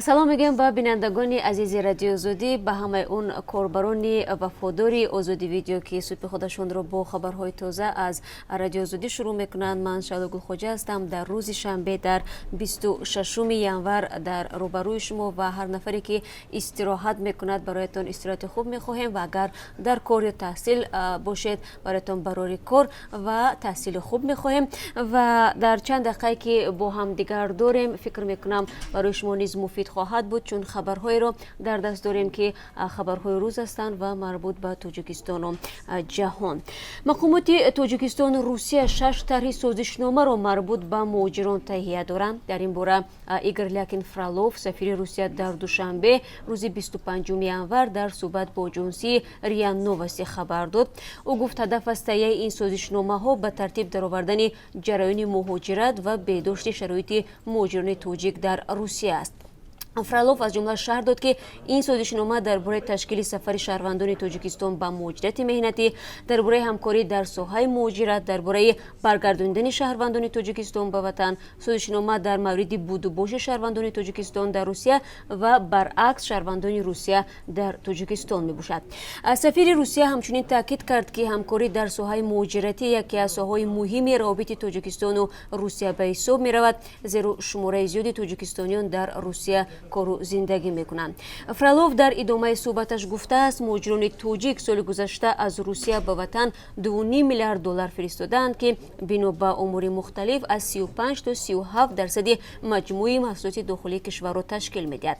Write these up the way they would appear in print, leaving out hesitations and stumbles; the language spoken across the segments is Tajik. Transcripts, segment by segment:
Салом мегӯям ба бинандагони азизи Радиои Озодӣ, ба ҳамаи он корбарони вафодори Озодӣ Видео, ки субҳи худашонро бо хабарҳои тоза аз Радиои Озодӣ шурӯъ мекунанд. Ман Шаҳло Гулхоҷа ҳастам. Дар рӯзи шанбе, дар 26-уми январ, дар рӯбарӯи шумо ва ҳар нафаре, ки истироҳат мекунад, бароятон истироҳати хуб мехоҳем ва агар дар кор ё таҳсил бошед, бароятон барори кор ва таҳсили хуб мехоҳем. Ва дар чанд дақиқае, ки бо ҳамдигар дорем, фикр мекунам, барои шумо низ муфид хоҳад буд, чун хабарҳоеро дар даст дорем, ки хабарҳои рӯз ҳастанд ва марбут ба Тоҷикистону ҷаҳон. Мақомоти Тоҷикистону Русия шаш тарҳи созишномаро марбут ба муҳоҷирон таҳия доранд. Дар ин бора Игор Лякин Фролов, сафири Русия дар Душанбе, рӯзи 25-уми январ дар суҳбат бо оҷонсии РИА Новости хабар дод. Ӯ гуфт, ҳадаф аз таҳияи ин созишномаҳо ба тартиб даровардани ҷараёни муҳоҷират ва беҳдошти шароити муҳоҷирони тоҷик дар Русия аст. Фролов аз ҷумла шарҳ дод, ки ин созишнома дар бораи ташкили сафари шаҳрвандони Тоҷикистон ба муҳоҷирати меҳнатӣ, дар бораи ҳамкорӣ дар соҳаи муҳоҷират, дар бораи баргардонидани шаҳрвандони Тоҷикистон ба ватан, созишнома дар мавриди будубоши шаҳрвандони Тоҷикистон дар Русия ва баръакс шаҳрвандони Русия дар Тоҷикистон мебошад. Сафири Русия ҳамчунин таъкид кард, ки ҳамкорӣ дар соҳаи муҳоҷиратӣ яке аз соҳаҳои муҳими равобити Тоҷикистону Русия ба ҳисоб меравад, зеро шумораи зиёди тоҷикистониён дар Русия кору зиндагӣ мекунанд. Фролов дар идомаи суҳбаташ гуфтааст, муҳоҷирони тоҷик соли гузашта аз Русия ба ватан 2,5 миллиард доллар фиристодаанд, ки бино ба омори мухталиф аз 35 то 37 дарсади маҷмӯи маҳсулоти дохилии кишварро ташкил медиҳад.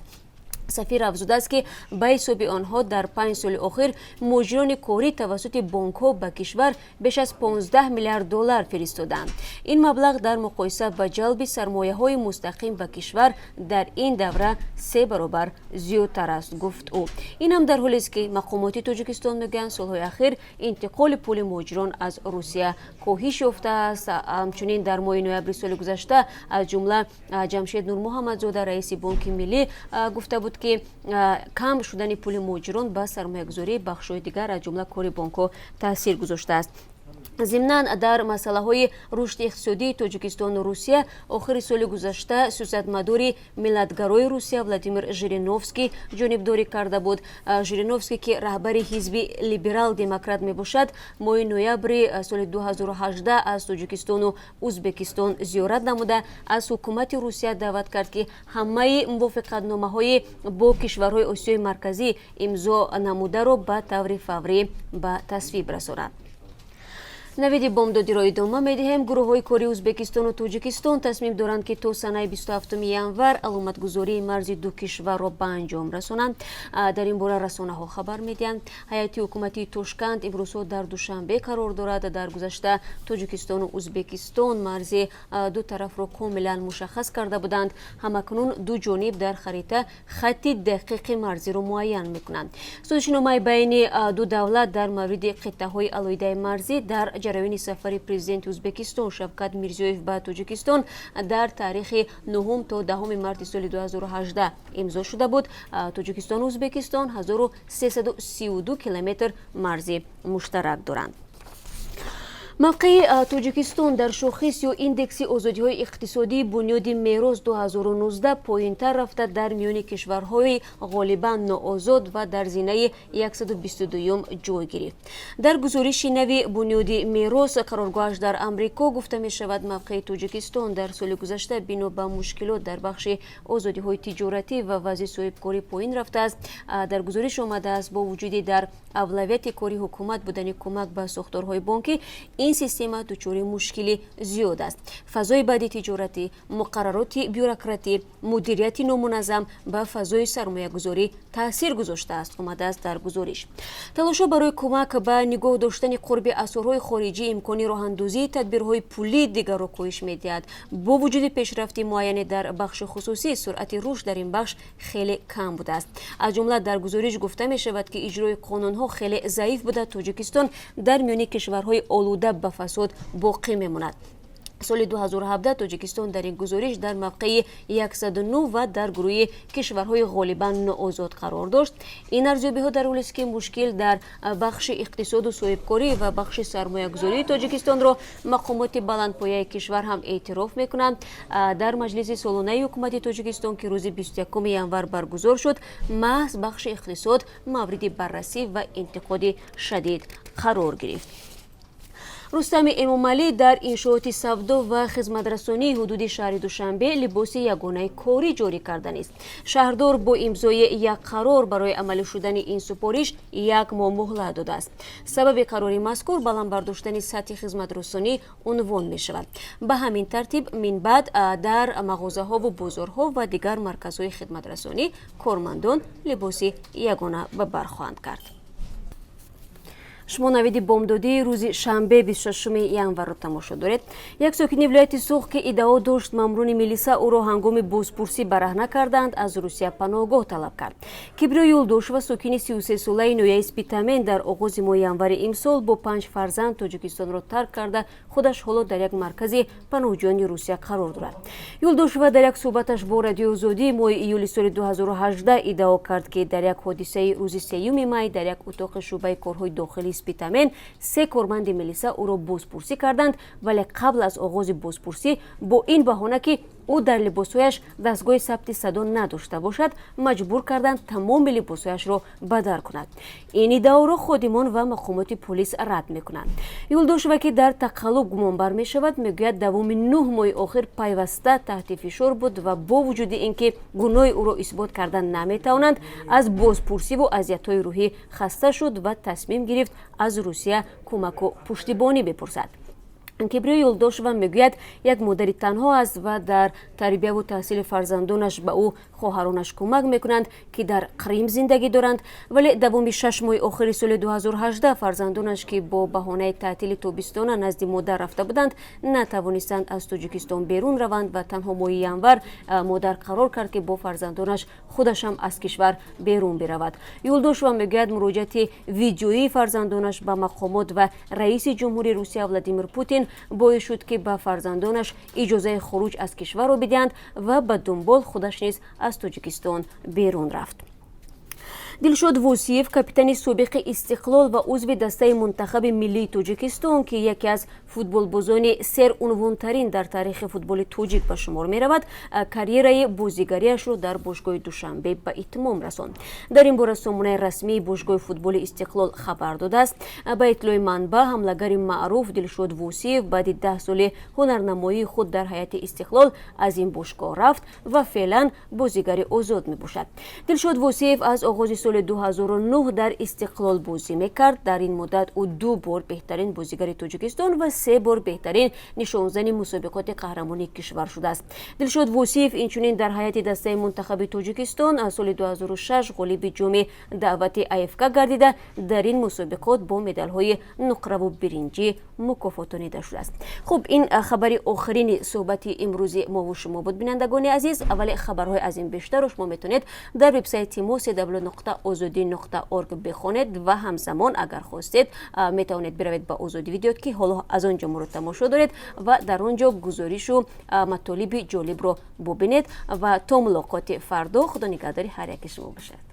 Сафир афзудааст, ки ба ҳисоби онҳо дар 5 соли охир муҳоҷирони корӣ тавассути бонкҳо ба кишвар беш аз 15 миллиард доллар фиристодаанд. Ин маблағ дар муқоиса ба ҷалби сармояҳои мустақим ба кишвар дар ин давра се баробар зиёдтар аст, гуфт ӯ. Ин ҳам дар ҳолест, ки мақомоти Тоҷикистон мегӯянд, солҳои ахир интиқоли пули муҳоҷирон аз Русия коҳиш ёфтааст. Ҳамчунин дар моҳи ноябри соли гузашта, аз ҷумла Ҷамшед Нурмуҳаммадзода, раиси Бонки Миллӣ, гуфта буд, ки кам шудани пули муҳоҷирон ба сармоягузории бахшҳои дигар, аз ҷумла кори бонкҳо, таъсир гузоштааст. Зимнан, дар масъалаҳои рушди иқтисодии Тоҷикистону Русия охири соли гузашта сиёсатмадори миллатгарои Русия Владимир Жириновский ҷонибдорӣ карда буд. Жириновский, ки раҳбари ҳизби либерал демократ мебошад, моҳи ноябри соли 2018 аз Тоҷикистону Узбекистон зиёрат намуда, аз ҳукумати Русия даъват кард, ки ҳамаи мувофиқатномаҳои бо кишварҳои Осиёи Марказӣ имзо намударо ба таври фаврӣ ба тасвиб расонад. Навиди бомдодиро идома медиҳем. Гурӯҳҳои кори Ӯзбекистону Тоҷикистон тасмим доранд, ки то санаи 27 январ аломатгузории марзи ду кишварро ба анҷом расонанд. Дар ин бора расонаҳо хабар медиҳанд. Ҳайати ҳукуматии Тошканд имрӯзҳо дар Душанбе қарор дорад. Дар гузашта Тоҷикистону Ӯзбекистон марзи ду тарафро комилан мушаххас карда буданд. Ҳамакнун ду ҷониб дар харита хатти дақиқи марзиро муайян мекунанд. Созишномаи байни ду давлат дар мавриди қитъаҳои алоҳидаи марзӣ дар ҷараёни сафари президенти Ӯзбекистон Шавкат Мирзиёев ба Тоҷикистон дар таърихи 9 то 10 марти соли 2018 имзо шуда буд. Тоҷикистону Ӯзбекистон 1332 километр марзи муштарак доранд. Мавқеи Тоҷикистон дар шохис ё индекси озодиҳои иқтисодии Бунёди Мерос 2019 поёнтар рафта, дар миёни кишварҳои ғолибан ноозод ва дар зинаи 122-юм ҷой гирифт. Дар гузориши нави Бунёди Мерос, қароргоҳаш дар Амрико, гуфта мешавад, мавқеи Тоҷикистон дар соли гузашта бино ба мушкилот дар бахши озодиҳои тиҷоратӣ ва вазъи соҳибкорӣ поин рафтааст. Дар гузориш омадааст, бо вуҷуди дар авлавияти кори ҳукумат будани кӯмак ба сохторҳои бонкӣ, ин система дучори мушкили зиёд аст. Фазои бади тиҷоратӣ, муқаррароти бюрократӣ, мудирияти номуназзам ба фазои сармоягузорӣ таъсир гузоштааст, омадааст дар гузориш. Талошҳо барои кӯмак ба нигоҳ доштани қурби асъорҳои хориҷӣ имкони роҳандозии тадбирҳои пулии дигарро коҳиш медиҳад. Бо вуҷуди пешрафти муайяне дар бахши хусусӣ, суръати рушд дар ин бахш хеле кам будааст. Аз ҷумла дар гузориш гуфта мешавад, ки иҷрои қонунҳо хеле заиф буда, Тоҷикистон дар миёни кишварҳои олуда ба фасод боқӣ мемонад. Соли 2017 Тоҷикистон дар ин гузориш дар мавқеи 109 ва дар гурӯҳи кишварҳои ғолибан ноозод қарор дошт. Ин арзёбиҳо дар ҳолест, ки мушкил дар бахши иқтисоду соҳибкорӣ ва бахши сармоягузории Тоҷикистонро мақомоти баландпояи кишвар ҳам эътироф мекунанд. Дар маҷлиси солонаи ҳукумати Тоҷикистон, ки рӯзи 21 январ баргузор шуд, маҳз бахши иқтисод мавриди баррасӣ ва интиқоди шадид қарор гирифт. Рустами Эмомалӣ дар иншооти савдо ва хизматрасонии ҳудуди шаҳри Душанбе либоси ягонаи корӣ ҷорӣ карданист. Шаҳрдор бо имзои як қарор барои амалӣ шудани ин супориш як моҳ муҳлат додааст. Сабаби қарори мазкур баланд бардоштани сатҳи хизматрасонӣ унвон мешавад. Ба ҳамин тартиб, минбаъд дар мағозаҳову бозорҳо ва дигар марказҳои хидматрасонӣ кормандон либоси ягона ба бар хоҳанд кард. Шумо навиди бомдодии рӯзи шанбе, 26 январро тамошо доред. Як сокини вилояти Суғд, ки иддао дошт, мамурони милиса ӯро ҳангоми бозпурсӣ бараҳна карданд, аз Русия паноҳгоҳ талаб кард. Кибриё Юлдошева, сокини 33-солаи ноҳияи Спитамен, дар оғози моҳи январи имсол бо панҷ фарзанд Тоҷикистонро тарк карда, худаш ҳоло дар як маркази паноҳҷӯёни Русия қарор дорад. Юлдошева дар як суҳбаташ бо Радиои Озодӣ моҳи июли соли 2018 иддао кард, ки дар як ҳодисаи рӯзи 3 май дар як утоқи шӯъбаи корҳои дохилии Спитамен се корманди милиса ӯро бозпурсӣ карданд, вале қабл аз оғози бозпурсӣ бо ин баҳона, ки ӯ дар либосҳояш дастгоҳи сабти садо надошта бошад, маҷбур карданд тамоми либосҳояшро бадар кунад. Ин иддаоро ходимон ва мақомоти полис рад мекунанд. Юлдошева, ки дар тақаллуб гумонбар мешавад, мегӯяд, давоми 9 моҳи охир пайваста таҳти фишор буд ва бо вуҷуди ин ки гуноҳи ӯро исбот кардан наметавонанд, аз бозпурсиву азиятҳои рӯҳӣ хаста шуд ва тасмим гирифт аз Русия кӯмаку пуштибонӣ бипурсад. Кибриё Юлдошева мегӯяд, як модари танҳо аст ва дар тарбияву таҳсили фарзандонаш ба ӯ хоҳаронаш кӯмак мекунанд, ки дар Қрим зиндагӣ доранд. Вале давоми 6 моҳи охири соли 2018 фарзандонаш, ки бо баҳонаи таътили тобистона назди модар рафта буданд, натавонистанд аз Тоҷикистон берун раванд ва танҳо моҳи январ модар қарор кард, ки бо фарзандонаш худашам аз кишвар берун биравад. Юлдошева мегӯяд, муроҷиати видеоии фарзандонаш ба мақомот ва раиси ҷумҳури Русия Владимир Путин боис шуд, ки ба фарзандонаш иҷозаи хуруҷ аз кишварро бидиҳанд ва ба дунбол худаш низ аз Тоҷикистон берун рафт. Дилшод Вусиев, капитани собиқи Истиқлол ва узви дастаи мунтахаби миллии Тоҷикистон, ки яке аз футболбозони серунвонтарин дар таърихи футболи тоҷик ба шумор меравад, карьераи бозигариашро дар бошгоҳи Душанбе ба итмом расонд. Дар ин бора сомонаи расмии бошгоҳи футболи Истиқлол хабар додааст. Ба иттилои манбаъ, ҳамлагари маъруф Дилшод Вусиев баъди 10 соли ҳунарнамоии худ дар ҳайати Истиқлол аз ин бошгоҳ рафт ва феълан бозигари озод мебошад. Дилшод Вусиев аз оғози соли 2009 дар Истиқлол бозӣ мекард. Дар ин муддат ӯ ду бор беҳтарин бозигари Тоҷикистон ва се бор беҳтарин нишонзани мусобиқоти қаҳрамонии кишвар шудааст. Дилшод Вусиев инчунин дар ҳайати дастаи мунтахаби Тоҷикистон аз соли 2006 ғолиби ҷоми даъвати АФК гардида, дар ин мусобиқот бо медалҳои нуқраву биринҷӣ мукофотонида шудааст. Хуб, ин хабари охирини суҳбати имрӯзи мову шумо буд, бинандагони азиз. Вале хабарҳои аз ин бештарро шумо метавонед дар вебсайти мо cw.ozodi.org бихонед ва ҳамзамон, агар хостед, метавонед биравед ба Озодӣ Видео, ки ҳоло аз он ҷо моро тамошо доред, ва дар он ҷо гузоришу матолиби ҷолибро бубинед. Ва то мулоқоти фардо, Худо нигаҳдори ҳар яки шумо бошад.